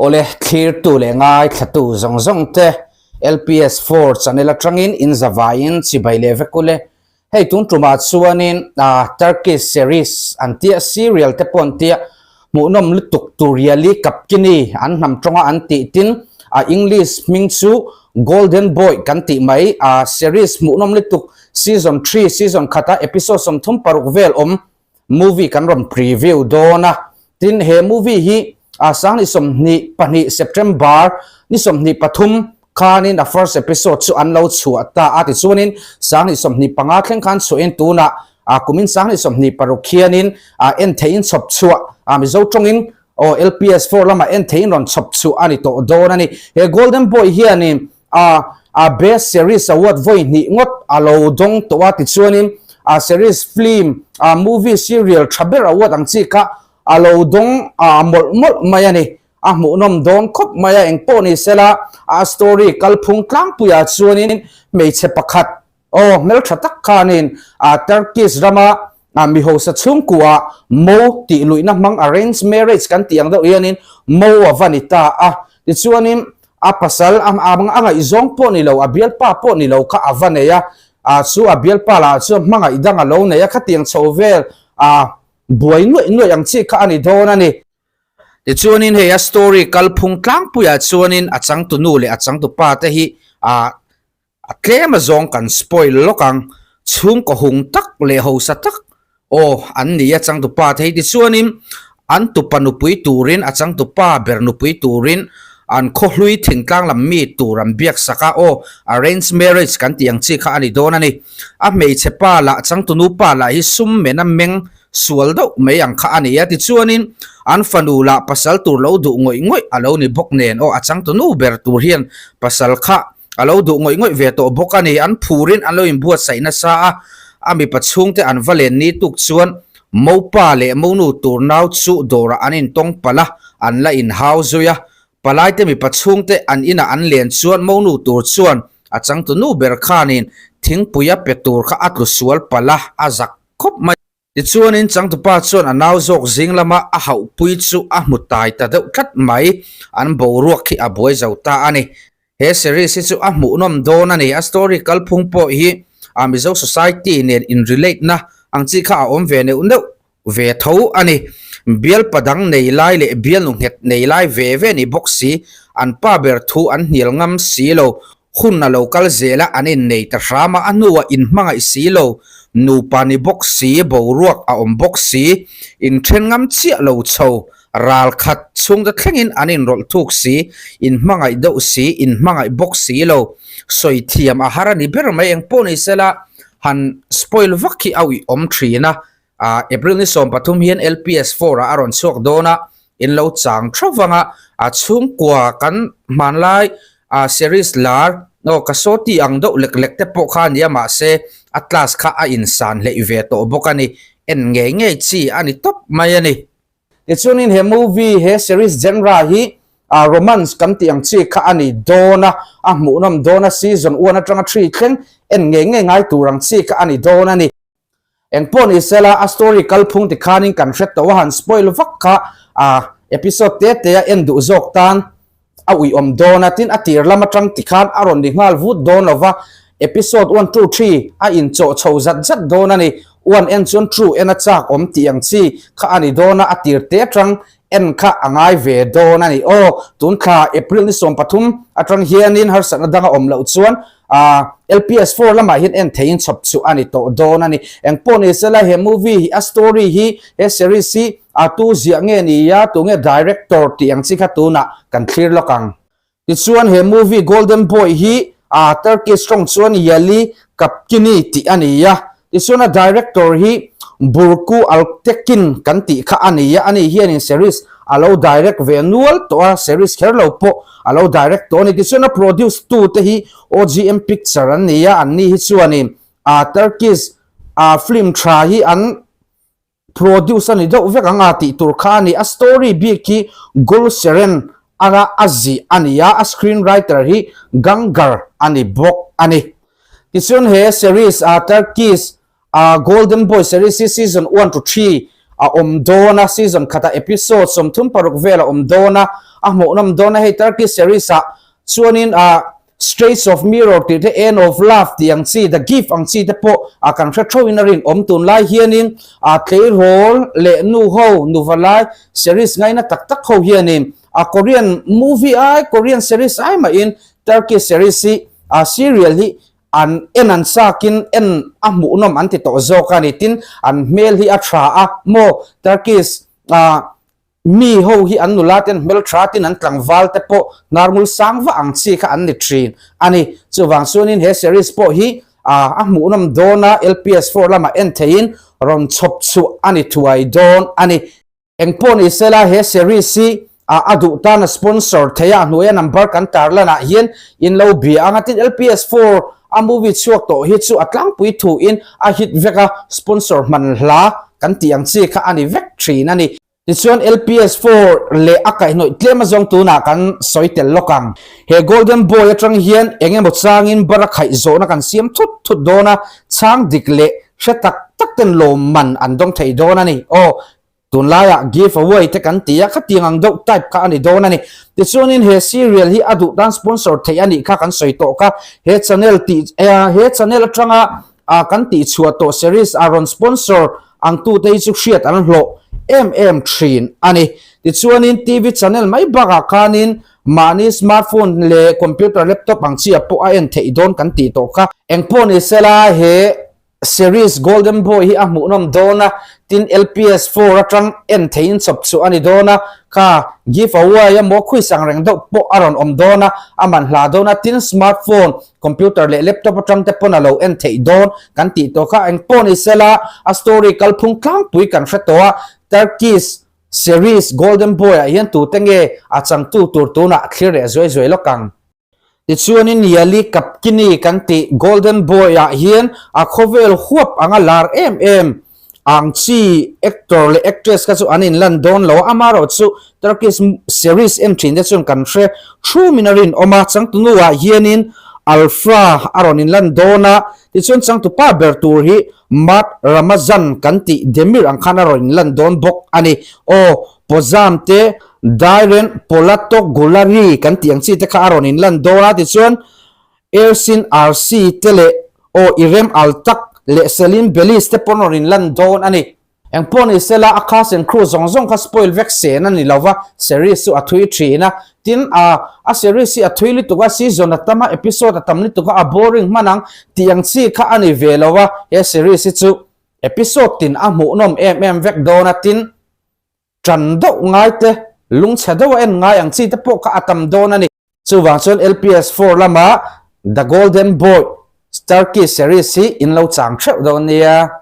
Awle, thlirtu leh ngaithlatu zawng zawng te LPS 4 channel atangin in zavaiin chibai leh vek ule. Hei tun tumah chuanin Turkish series an tia serial te pawh an tia hmuhnawm lutuk tur Yali Kapkini an hnam tawnga an tih tin a English hming chu Golden Boy kan tih mai a series hmuhnawm lutuk season 3 season khata episode 36 vel awm movie kan rawn preview dawn a, tin he movie hi a sang ni 22 September ni 23 khanin a first episode chu an lo chhuah ta a, tichuanin sang ni 25 thleng khan chhuahin tunah a kumin sang ni 26 khianin a en theihin chhawp chhuah a Mizo tawngin aw LPS 4 lamah en theihin rawn chhawp chhuah a ni tawh dawn a ni. He Golden Boy hianin a a best series award vawi hnih ngawt a lo dawng tawh a, tichuanin a series film a movie serial tha ber award ang chi kha a lo dawng a mawlh mawlh mai a ni. A hmuhnawm dawn khawp mai a, engpawh ni sela a story kalphung tlangpuiah chuanin hmeichhe pakhat aw hmeltha tak khanin a Turkish rama a mi hausa chhungkua mo tih luihna hmang arrange marriage kan tih ang deuh hianin mo a va ni ta a, tichuanin a pasal a a ngaihzawng pawh ni lo a bialpa pawh ni lo kha a va nei a, a chu a bialpa lah chuan hmangaih dang a lo nei a, khatiang chho vel a buai nuaih nuaih ang chi kha a ni dawn a ni. Tichuanin hei a story kalphung tlangpuiah chuanin a changtunu leh a changtupa te hi a A tlem azawng kan spoil lawk ang, chhungkaw hung tak leh hausa tak aw an ni a changtupa te hi tichuanin an tupa nupui turin a changtupa ber nupui turin an khawhlui thingtlang lam mi tur an biak sak a aw arrange marriage kan tih ang chi kha a ni dawn a ni. A hmeichhe pa lah changtunu pa lah hi sum mena meng sual deuh mai ang kha a ni a tichuanin an fanu lah pasal tur lo duh ngawih ngawih a lo ni bawk nen aw a changtunu ber tur hian pasal kha A lo duh ngawih ngawih ve tawh bawk a ni. An phurin an lo inbuatsaih nasa a, a mipa chhungte an va len ni tuk chuan Mopa leh Monu tur nau chu dawrah an intawng palh a, an la inhau zui a. Palaite mipa chhungte an inah an len chuan Monu tur chuan a changtunu ber khanin thingpui a pe tur kha a tlu sual palh a, a zak khawp mai. Tichuanin changtupa chuan a nau zawk zing lama a hauhpui chu a hmu tai ta deuh tlat mai, an boruak khi a buai zo ta a ni. He series hi chu a hmuhnawm dawn a ni, a story kalphung pawh hi a Mizo society nen in relate na ang chi kha a awm ve neuh neuh ve tho a ni. Bial padang nei lai leh bialnu nghet nei lai ve ve ni bawk si, an pa ber thu an hnial ngam si lo, Hun a lo kal zel a, an innei ta hram a, a hnuah inhmangaih si lo, nupa ni bawk si, boruak a awm bawk si, inthen ngam chiah lo chho, ral khat chhungte thlengin an inrawlh thuk si, inhmangaih deuh si, inhmangaih bawk si lo, sawi thiam a har a ni ber mai, engpawh ni sela han spoil vak hi a uih awm thin a, April ni 13 hian LPS 4 ah a rawn chhuak dawn a, in lo chang theuh vang a, a chhungkua kan hmanlai a series lar aw ka saw ti ang deuh lek lek te pawh kha a nia mahse a class kha a insan hleih ve tawh bawk a ni, en ngei ngei chi a ni tawp mai a ni. Tichuanin he movie he series genre hi a romance kan tih ang chi kha a ni dawn a, a hmuhnawm dawn a season 1 atanga 3 thleng en ngei ngei ngai tur ang chi kha a ni dawn a ni. Engpawh ni sela a story kalphung ti khanin kan hre tawh a han spoil vak kha a episode te te a en duh zawk tan a uiawm dawn a tin a tir lam atang ti khan a rawn ni nghal vut dawn lova episode 1 2 3 a inchawh chho zat zat dawn a ni 1 en chuan 2 en a chak awm tih ang chi kha a ni dawn a a tir te atang en kha a ngai ve dawn a ni aw tun thla April ni 13 atang hianin harsatna dang a awm loh chuan A LPS 4 lamah hian en theihin chhawp chu a ni tawh dawn a ni. Engpawh ni sela he movie hi a story hi he series hi a tu ziah nge ni a tu nge director tih ang chi kha tunah kan thlir lawk ang. Tichuan he movie Golden Boy hi a Turkish tawng chuan Yali Kapkini tih a ni a. Tichuan a director hi Burcu Altekin kan tih kha a ni a, ani hianin series a lo direct ve nual tawh a, series kher lo pawh a lo direct tawh a ni. Tichuan a produce tu te hi OGM Picture an ni a, anni hi chuanin a Turkish a film tha hi an produce a ni deuh vek ang a tih tur kha a ni. A story bik hi Gul Seren ara a zih a ni a, a screenwriter hi Gangar a ni bawk a ni. Tichuan he series a Turkish a Golden Boy series hi season 1 to 3 a awm dawn a, season khatah episode 36 vel a awm dawn a. a hmuhnawm dawn a, hei Turkish series ah chuanin ah Straits of Mirror tih te, End of Love tih ang chi, The Gift ang chi te pawh ah kan hre theuhin a rinawm. Tunlai hianin ah tleirawl leh nu ho, nuva lai series ngaina tak tak ho hianin a Korean movie ai, Korean series ai mahin Turkish series hi ah serial hi an en an chakin en a hmuhnawm an ti tawh zawk a ni. Tin, an hmel hi a tha a maw Turkish ah Mi ho hi an nula ten hmeltha tin an tlangval te pawh hnarngul sang vah ang chi kha an ni thin a ni. Chuvang chuanin he series pawh hi a hmuhnawm dawn a, LPS4 lamah en theihin rawn chhawp chhuah a ni thuai dawn a ni. Engpawh ni sela he series hi a duh tan a sponsor thei a, a hnuaia number kan tarlanah hian in lo bia ang a, tin LPS4 a movie chhuak tawh hi chu a tlangpui thuin a hit vek a, sponsor hman hla kan tih ang chi kha a ni vek thin a ni. Tichuan LPS 4 leh a kaihhnawih tlem azawng tunah kan sawi tel lawk ang. He Golden Boy atang hian eng emaw changin bar a khaih zawhna kan siam thut thut dawn a, chhang dik leh hre tak tak ten lawmman an dawng thei dawn a ni. Aw, tunlaiah give away te kan ti a, khatiang ang deuh type kha a ni dawn a ni. Tichuanin he serial hi a duh tan sponsor theih a nih kha kan sawi tawh kha. He channel tih, he channel atanga a kan tih chhuah tawh series a rawn sponsor ang tute hi chu hriat an hlawh em em thin a ni. Tichuanin TV channel mai bakah khanin mahni smartphone leh computer laptop ang chi ah pawh a en theih dawn kan tih tawh kha. Engpawh ni sela he series Golden Boy hi a hmuhnawm dawn a, tin LPS 4 atang en theihin chawp chhuah a ni dawn a, kha give away emaw quiz ang reng deuh pawh a rawn awm dawn a, a man hla dawn a, tin smartphone Computer leh laptop atang te pawn a lo en theih dawn kan tih tawh kha eng pawh ni sela a story kalphung tlangpui kan hre tawh a, Turkish series Golden Boy ah hian tute nge a changtu tur tunah thlir leh zuai zuai lawk ang. Tichuanin Yali Kapkini kan tih Golden Boy ah hian a khawvel huap anga lar em em Ang chi actor leh actress kha chu an inlan dawn lo a, amaherawh chu Turkish series en thin te chuan kan hre thumin a rinawm a, changtunu ah hianin Alfra a rawn inlan dawn a, tichuan changtupa ber tur hi Mat Ramazan kan tih Demir ang khan a rawn inlan dawn bawk a ni. Aw, Pozam te Dairen Polatogulari kan tih ang chi te kha a rawn inlan dawn a, tichuan Ersin Arsi te leh aw Irem Altak leh Selim Belis te pawn rawn inlan dawn a ni. Engpawh ni sela a cast and crew zawng zawng kha spoil vek sen a ni lova, series chu a thui thin a. Tin, a a series hi a thui lutuk a, season a tam a, episode a tam lutuk a, a boring hman ang tih ang chi kha a ni ve lo a, he series hi chu episode tin a hmuhnawm em em vek dawn a, tin, Ṭan deuh ngai te, lungchhe deuh a en ngai ang chi te pawh kha a tam dawn a ni. Chuvang chuan LPS 4 lama The Golden Boy Turkish series hi in lo chang theuh dawn nia.